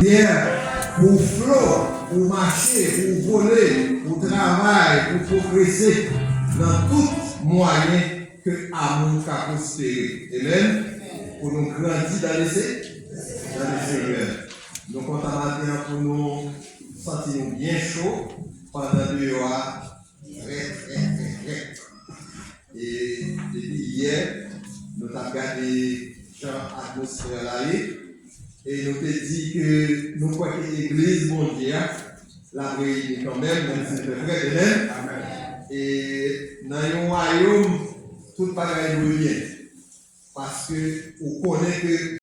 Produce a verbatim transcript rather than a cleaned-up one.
Pyè, pou w flo, pou w mache, pou w vole, pou w travay, pou w pwogrese nan tout mwayen ke amour ka pwospere. Amen. Pou nou grandi dans le Se-, dans le Seigneur. Nou kontan maten an pou nou santi nou byen cho pandan deyò a trè, trè, trè frèt. E depi yè, nou t ap gade jan atmosfè la ye. E nou te di ke nou kwè ke legliz Bondye a, l ap reyini kanmenm, menm si l fè frèt, amen. E nan yon wayòm, tout bagay dwe byen. Paske ou konnen ke